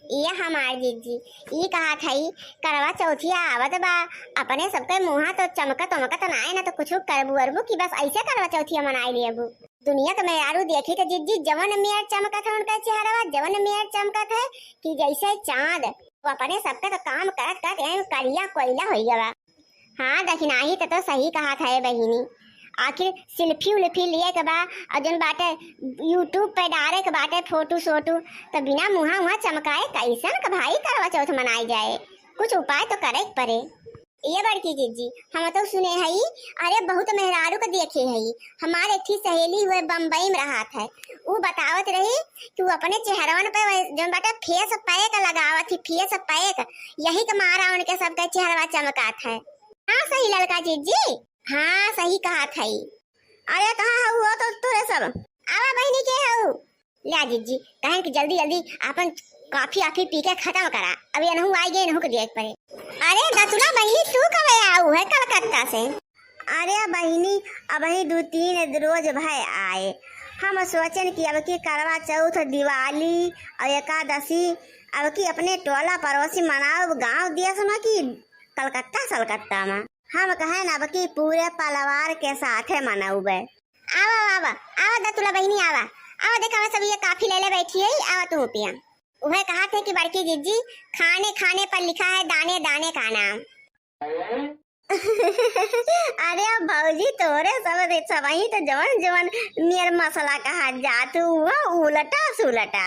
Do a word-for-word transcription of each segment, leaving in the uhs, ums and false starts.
ये हमार जिज्जी, ई कहत हई, करवा चौथिया आवत बा, अपने सबके मुँहा तो चमकत उमकत नाय, ना तो कुछ करबू अरबू कि बस ऐसे करवा चौथिया मनाई लेबू। दुनिया के मेहरारू देखी तो जिज्जी, जवन मेर चमकत है उनका चेहरवा, जवन मेर चमकत है कि जैसे चाँद। वो अपने सबके तो काम करत करत एन करिया कोयला होइ गवा। हाँ, दखिनाही त तो सही कहत है बहिनी। आखिर selfie उल्फी लिए के बा, और जौन बाटे YouTube पे डारे के बाटे फोटो सोटो, तो बिना मुँहा उहाँ चमकाए कैसन के भाई करवा चौथ मनाई जाए? कुछ उपाय तो करे के पड़े। ये बड़की जिज्जी, हम तो सुने हई, अरे बहुत मेहरारू के देखे हई, हमार एक ठी सहेली हुए बम्बई में रहत है, उ बतावत रही कि उ अपने चेहरवन पे वै-, जौन बाटे face pack लगावत ही, face pack, यही के मारा उनके सबके चेहरवा चमकात है। हाँ सही ललका जिज्जी, हाँ सही कहत हई। अरे कहाँ हऊ हो तो तोरे सब? आवा बहिनी के हऊ? ल्या जिज्जी, कहेन कि जल्दी जल्दी आपन coffee वाफी पी के खतम करा, अब एनहू आई गए, एनहू के दिए के पड़े। अरे दतुला बहिनी, तू कब आऊ है कलकत्ता से? अरे बहिनी, अबही दू तीन रोज भय आए। हम सोचेन कि अब की करवा चौथ, दिवाली और एकादशी अब की अपने टोला पड़ोसी मनाओ, गाँव दिया समा की कलकत्ता सलकत्ता मा। हम कहेन अब की पूरे परिवार के साथे मनाउबे। आवा, आवा, आवा दतुला बहिनी, आवा, आवा, देखा, हम सब ये coffee ले ले बैठी है, आवा तू पिया। उहे कहा थे कि बड़की जिज्जी, खाने खाने पर लिखा है दाने दाने का नाम। अरे अब भौजी, तोरे सब, सबही तो जवन जवन नियर मसला कहा जात, वो उलटा सुलटा।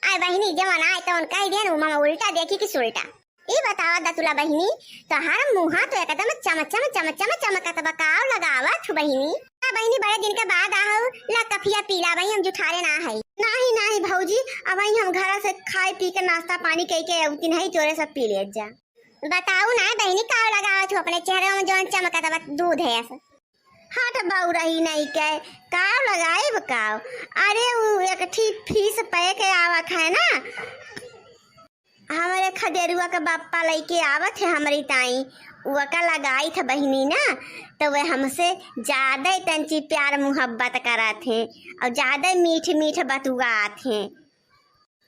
आय बहिनी, जवन आय तवन कह देन, उमा में उल्टा देखी कि सुल्टा। ई बतावा दतुला बहिनी, तोहार मुँहा तो एकदम चम चम चम चम चमकत बा, काव लगावत हु बहिनी? आ बहिनी, बड़े दिन के बाद आहू, ला कफिया पीला बहिनी, हम जुठारे ना हई। नाही नाही भौजी, अबही हम घर से खाए पी के नाश्ता पानी कई के अउती नहीं, तोरे सब पी ले जा। बताऊ ना बहिनी, काव लगावत हु अपने चेहरे में जवन चमकत बा दूध है ऐसे। हट बउरही नहीं के, काव लगाइब काव? अरे उ एक ठी face pack आवत है ना, हमरे खदेरुआ के बप्पा लइके आवत है हमरी ताई, ओका लगाइत है बहिनी ना, तो वे हमसे ज्यादा ही तंची प्यार मुहब्बत करत है और ज्यादा मीठ मीठ बतुआत है।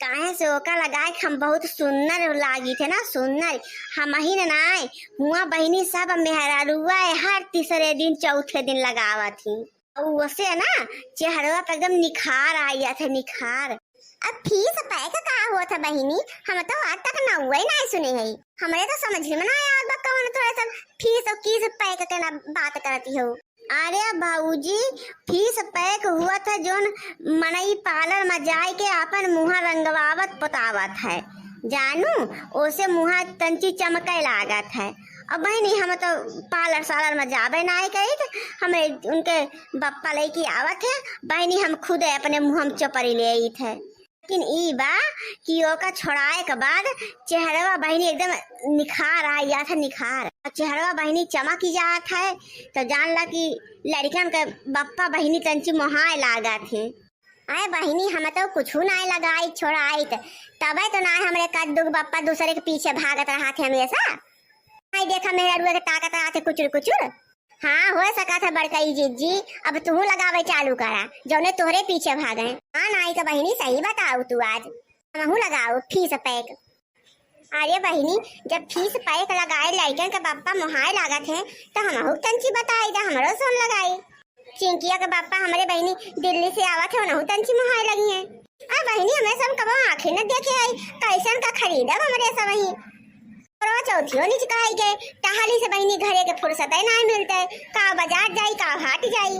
काहे से ओका लगाए के हम बहुत सुन्नर लागित है ना, सुन्नर। हमही न नाय, हुआ बहिनी सब मेहरारुआ हर तीसरे दिन चौथे दिन लगावत ही। अउ ओसे ना चेहरवा पे एकदम निखार आ जात है, निखार। अब face pack का होत है बहिनी? हम तो आज तक नाउए नाय सुने हई। हमरे तो समझ में ना आवत बा कौन तोरे सब face और kiss pack के ना बात करती हो। अरे भौजी, face pack होत है जौन मनई parlour में जाए के आपन मुँह रंगवावत पोतावत है, जानू, ओसे मुँह तंची चमके लागत है। अब बहिनी, हम तो parlour सालर में जाबे नाय करित, हमें उनके बप्पा लइके आवत है बहिनी, हम खुदे अपने मुँह में चपरी ले आइत है। लेकिन ई बा कि ओका छोड़ाए के बाद चेहरवा बहिनी एकदम निखार आ जात है, निखार। और चेहरवा बहिनी चमक जात है, तो जान ला कि लड़िकन के बप्पा बहिनी तंची मोहाए लागत है। अरे बहिनी, हम तो कुछू नाय लगाई छोड़ाइत, तबे तो नाय हमरे कद्दू के बप्पा दूसरे के पीछे भागत रहत है हमेशा। आई देखा, मेहरुआ के ताकत रहत है कुचुर कुचुर। हाँ, हो सकत है बड़कई जिज्जी, अब तू लगावे चालू करा, जौने तोहरे पीछे भागे। हाँ, नाई तो बहिनी सही बताऊ तू आज, हमहू लगाऊ face pack। अरे बहिनी, जब face pack लगाए लइकन के बप्पा मोहाए लागत है, तो हमहू तंची बताई जा, हमरो सोन लगाई। चिंकिया के बप्पा हमरे बहिनी दिल्ली से आवत है, उनहू तंची मोहाए लगी है। आ बहिनी, हमें सब कबो आँखें न देखे आई, कैसन का खरीदब हमरे सब ही। करवा चौथियो निचकाई गए, टहली से बहिनी घरे के फुर्सत है ना मिलते, का बाजार जाई, का हाट जाई।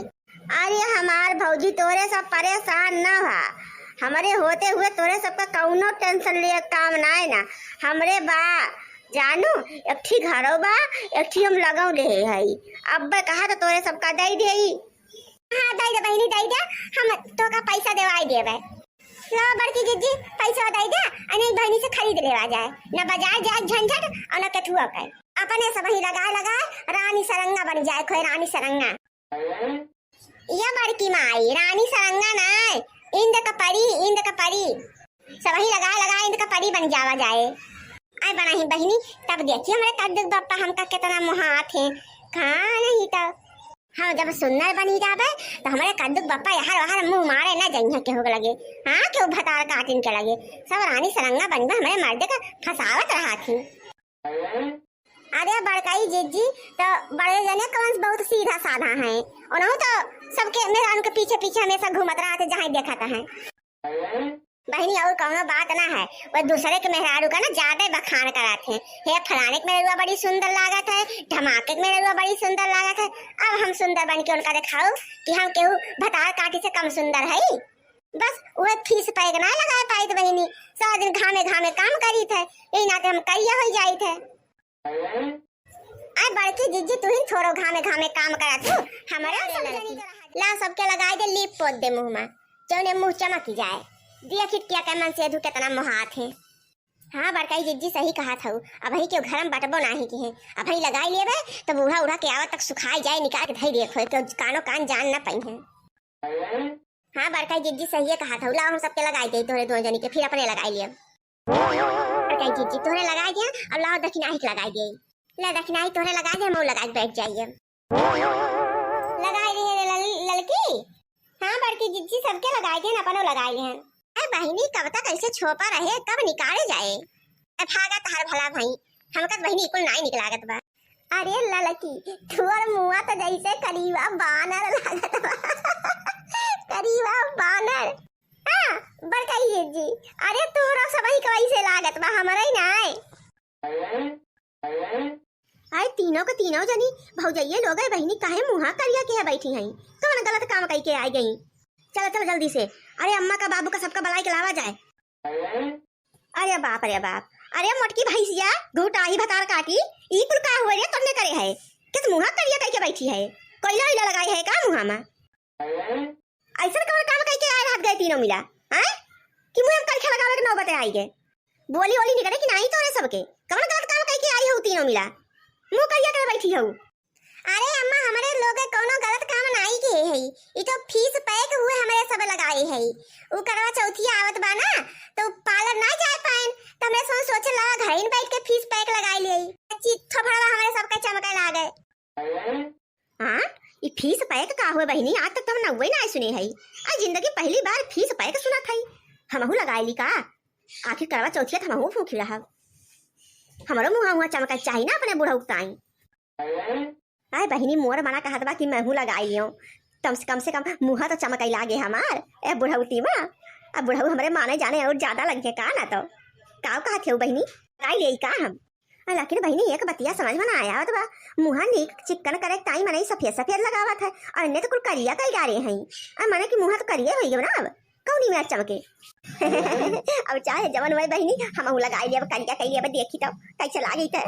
अरे हमार भौजी, तोरे सब परेशान न भा, हमरे होते हुए तोरे सबका कौनो tension लिए काम नाय ना। हमरे बा जानू, एक ठी घरो बा, एक ठी हम लगौ ले हई। अब्बे कहा तो तोरे सबका दई देई। हाँ, दई दे बहिनी, दई दे, हम तोका पैसा देवाई देबे। लो बड़की जिज्जी, पैसा दई दे, अने बहिनी से खरीद लेवा जाए, न बाजार जाए झंझट और न केथुआ के। अपने सब ही लगा लगा रानी सरंगा बन जाए, खोए रानी सरंगा। या बड़की माई, रानी सरंगा ना, इंद का परी, इंद का परी। सबही लगा लगा इंद का परी बन जावा जाए। आय बनाही बहिनी, तब देखी हमरे कद्दू बप्पा हमका कितना मोहात है। कहाँ नहीं तब। हम जब सुंदर बनी जाबे, तो हमरे कद्दू के बप्पा यहर वहर मुँह मारे न जइहें केहू के लगे। हाँ, केहू भतार काटिन के लगे। सब रानी सरंगा बनबे, हमरे मर्दे का फंसावत रहत ही। अरे बड़काई जिज्जी, तो बड़े जने कौन बहुत सीधा साधा हैं। उन्हों तो सबके मेहरारू के पीछे पीछे हमेशा घूमत रहत हैं, जहाँ देखत हैं। बहिनी, और कौनो बात ना है, वो दूसरे के मेहरारू का ना ज्यादा बखान करत हैं। "हे फलाने के मेहरुआ बड़ी सुंदर लागत है, ढमाके के मेहरुआ बड़ी सुंदर लागत है।" अब हम सुंदर बन के उनका देखाऊ कि हम केहू भतार काटी से कम सुंदर है? बस वह फीस पैक ना लगाए पाइत बहिनी, सारा दिन घामे घामे काम करीत है, यही नाते हम करिया हो जाइत है। आय बड़की जिज्जी, तू ही थोड़ो घामे घामे काम करा तू, हमारे समझनी तो रहा। ला सबके लगाई दे, लीप पोत दे मुँह में, जौने मुँह चमक जाए। दिया खिटकिया के मन से धू कितना मोहात है। हाँ बड़काई जिज्जी सही कहत हऊ, अबही के घर में बटबो नाही की है, अबही लगाई लेबे तो बूढ़ा उढ़ा के आवत तक सुखाई जाए, निकाल के धई दे खोए के कानो कान जान ना पाई है। हाँ बड़काई जिज्जी सही कहत हऊ, लाओ हम सबके लगाई दे तोहरे दो जनी के, फिर अपने लगाई लिया। बड़काई जिज्जी तोहरे लगाई दिया, अब लाओ दखिनाही के लगाई दे। ले दखिनाही तोहरे लगाई दे, हम लगाई के बैठ जाइए। लगाई दिए रे लल-, ललकी। हाँ बड़की जिज्जी सबके लगाई दिए, अपनो लगाई दिए। ए बहिनी कब तक ऐसे छोपा रहे, कब निकाले जाए? ए भागा तहार भला भाई, हमका तो बहिनी कुल नाई निक लागत बा। अरे ललकी, तोर मुआ तो जैसे करीबा बानर लागत बा। करीबा बानर। हाँ, बड़काई जिज्जी, अरे तोहरो सबही के वैसे लागत बा, हमरे ही नाय। आए तीनों के तीनों जनी भौजइये लोग है बहिनी, काहे मुँहा करिया के है बैठी हैं? कौन गलत काम कई के आए गई? चलो, चलो जल्दी से। अरे अम्मा का बाबू का सबका बलाई के लावा जाए। अरे बाप रे बाप, अरे मोटकी भैंसिया, घुटाही भतार काटी, ई कुल का हुए रे, तन्ने करे है? किस मुँहा करिया कई के बैठी है? कोयला ओइला लगाई है का मुँहा में? ऐसन कौन काम कई के आए रहत गए तीनों मिला, हैं? कि मुँह में करिखा लगावे के नौबते आई गए। बोली ओली निकले कि नाही तोरे सबके? कौन गलत काम कई के आई हऊ तीनों मिला? मुँह करिया करे बैठी हऊ। अरे अम्मा, हमरे लोग कौनो गलत काम नाही किए है, ई तो फीस पैक हुए हमरे सब लगाए है। उ करवा चौथिया आवत बा ना, तो पार्लर ना जाए पाएन, तो हमरे सोच सोचे लगा घर ही बैठ के फीस पैक लगाई लिए। चित्थो भड़वा हमरे सबके चमके लागे। हाँ, ई फीस पैक का हुए बहिनी? आज तक तो हम नउवे ना सुने हई। आज जिंदगी पहली बार फीस पैक सुनत हई। हमहू लगाए ली का? आखिर करवा चौथिया त हमहू फूंकी रहब। हमरो मुँहा मुँहा चमके चाही ना अपने बुढ़ऊ ताई। आय बहिनी, मोर मना कहत बा कि महू लगाई लियो। कम से, कम से कम मुँहा तो चमकई लागे हमार, ए बुढ़ौती मा। अब बुढ़ऊ हमरे माने जाने और ज्यादा लगे का ना तो। का कहत हो बहिनी, लगाई लियो का हम? आ, लेकिन बहिनी, एक बतिया समझ में ना आया आवत बा। मुँहा नीक चिक्कन करे के ताई मनई सफेद सफेद लगावत है, और इन्ने तो कुल करिया कई डारे हैं। आ, मने कि मुँहा तो करिया होई गयो ना अब, कौनी में चमके? अब चाहे जवन होए बहिनी, हमहू लगाई लेब, करिया कई लेब, देखी तो कैसे लागी थे।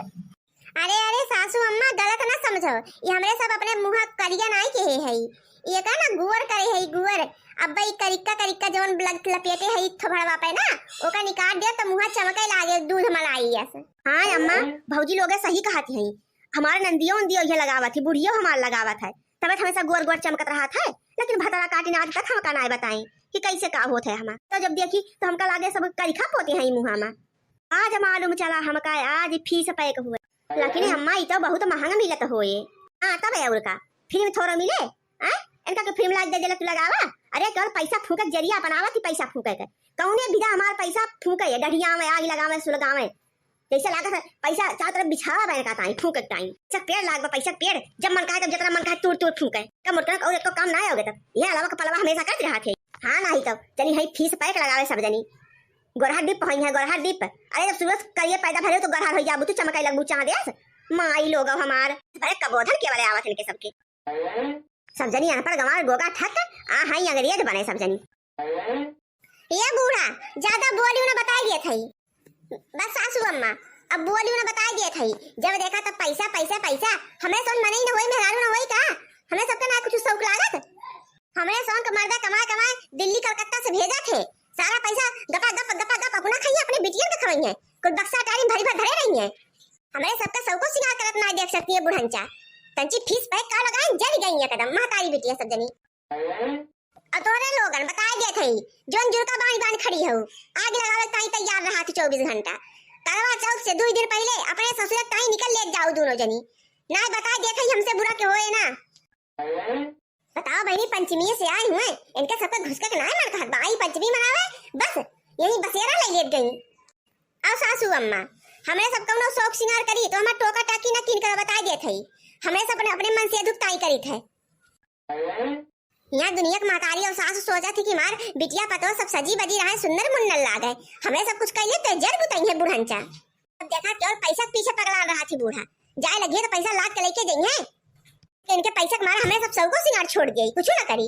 अरे, अरे, सासू अम्मा, गलत ना समझो, ये हमरे सब अपने मुँहा करिया नाई के है, ये का ना गुअर करे है, गुअर। अब ई करिक्का करिक्का जवन लग-, लपेटे है, थोबड़वा पे ना, ओका निकाल दिया तो मुँहा चमके लागे दूध मलाई अस। हाँ अम्मा, भौजी लोग सही कहत है, हमार नंदियो उंदियो ये लगावत है, बुढ़ियो हमार लगावत है, तबे तो हमेशा गोर गोर चमकत रहत है, लेकिन भतरा काटी ना आज तक हमका ना बताई कि कैसे का होत है हमार। तो जब देखी तो हमका लागे सब करिखा पोते हैं मुँहा में। आज मालूम चला हमका, आज फीस पैक हुए। लेकिन अम्मा, ई तो बहुत महंग मिलत होए। हाँ, तब और का, फ्री में थोड़ा मिले? हाँ, इनका के फ्री में लाग दे देला तू लगावा। अरे, केवल पैसा फूंके के जरिया बनावा थी, पैसा फूंके के। कौने विधा हमार पैसा फूंके है, डढ़िया में आग लगावे, सुलगावे। जैसे लागत है पैसा चारों तरफ बिछावा बहन का ताई, फूंके के टाइम। पैसा के पेड़ लाग बा, पैसा के पेड़, जब मन कहे तब जितना मन कहे तोड़ तोड़ फूंके। कब मोटकन और एक काम ना आओगे तब, ये अलावा का पलवा हमेशा करते रहा थे। हाँ, नहीं तो चली है फीस पैक लगावे सब जनी। गोरहा डिप होई है, गोरहा डिप। अरे, जब सूरज करिए पैदा भले तो गोरहा होई जाबू, तू चमकाई लगबू चांद अस। माई लोग हमार, अरे कबोधन के वाले आवत इनके सबके। सब जनी अनपढ़ गंवार गोगा ठक, आ हाई अंग्रेज बने सब जनी। ये बूढ़ा, ज्यादा बोलियो ना, बताई दिए थई। बस सासू अम्मा, अब बोलियो ना, बताई दिए थई। जब देखा तब पैसा, पैसा, पैसा। हमरे सोन मनई न होई, मेहरारू न होई का? हमरे सबके ना कुछ शौक लागत? हमरे सोन के मर्दा कमाए कमाए दिल्ली कलकत्ता से भेजा थे। सारा पैसा गपा गप, गपा गप अपना खाइए, अपने बिटियन के खवाइए। कुल बक्सा टारी भरी भर धरे रही है। हमरे सबका शौको सिंगार करत ना देख सकती है बुढ़ंचा। तंची फीस पैक का लगाए, जल गई एकदम महतारी बिटिया सब जनी। और तोहरे लोगन बताए देत हई, जौन जुड़का बांध बांध खड़ी हऊ, आग लगावे ताई तैयार रहा थी चौबीस घंटा। करवा चौथ से दुई दिन पहिले अपने ससुरे ताई निकल लेत जाऊ दोनों जनी। ना बताए देत हई, हमसे बुरा के होए ना। बताओ बहिनी, पंचमी से आई हुए, इनका सबका घुसका के नाय मन कहत बा, आई पंचमी मनावे, बस यही बसेरा ले लेत गई। आओ सासू अम्मा, हमरे सब कौनो शौक सिंगार करी तो हमार टोका टाकी ना किन कर बताई देत हई, हमरे सब अपने, अपने मन से दुखताई करीत है। यहाँ दुनिया के महतारी और सास सोचत ही कि मार बिटिया पतोह सब सजी बजी रहे, सुंदर मुन्नर लागे, हमरे सब कुछ कैले तो जर बुतई है बुढ़ंचा। अब देखा केवल पैसा के पीछे पगला रहा थी बूढ़ा, जाए लगी तो पैसा लाद के लेके जाइए। इनके पैसा के मारे हमरे सब सबको सिंगार छोड़ दिए, कुछ ना करी।